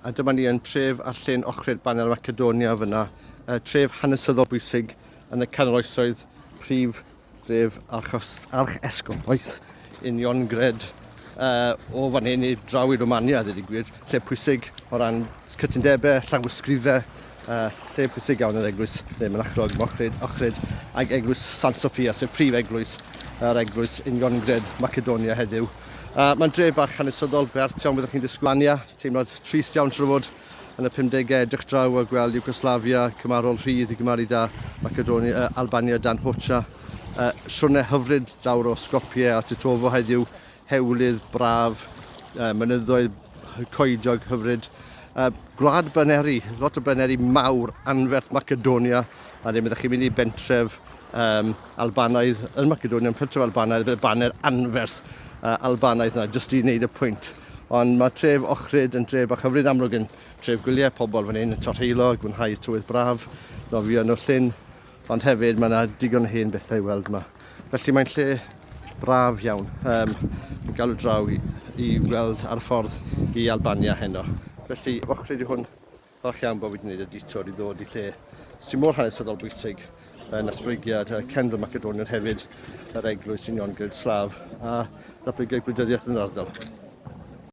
A dyma ni yn tref a llyn Ohrid Baner Macedonia fyna, tref hanesyddol bwysig yn y canol oesoedd, prif dref archesgobaeth Uniongred o fan hyn i draw i Romania, ddweud y gwir, lle pwysig o ran cytundebau, llawysgrifau, lle pwysig iawn yr eglwys, neu mynachlog, Ohrid, Ohrid, ac eglwys Sant Sophia, sef prif eglwys yr eglwys Uniongred Macedonia heddiw. Mae'n dref bach hanesyddol, bert iawn byddwch chi'n disgwyl. Albania, teimlad trist iawn siŵr o fod yn y 50au, edrych draw a gweld Iwgoslavia, cymarol rhydd i gymaru da Macedonia, Albania dan Hoxha. Siwrne hyfryd lawr o Skopje a Tetovo heddiw, hewlydd braf, mynyddoedd coediog hyfryd. Gwlad baneri, lot o baneri mawr anferth Macedonia, a ddim ydych chi'n mynd i bentref um, Albanaidd yn Macedonia, yn pentref Albanaidd, bydd baner anferth Albanaidd yna, jyst i wneud y pwynt. Ond mae tref Ohrid yn dref bach hyfryd amlwg yn tref gwyliau, pobl fan hyn yn torheilo, gwynhau tywydd braf, nofio yn y llyn, ond hefyd mae yna digon o hen bethau i weld yma. Felly mae'n lle braf iawn um, yn galw draw i, i weld ar y ffordd i Albania heno. Felly, Ohrid yw hwn, falch iawn bod fi wedi gwneud y detour i ddod i lle sy'n mor hanesyddol bwysig yn esblygiad cenedl Macedoniad hefyd, yr eglwys Uniongred Slav a datblygiad gwleidyddiaeth yn yr ardal.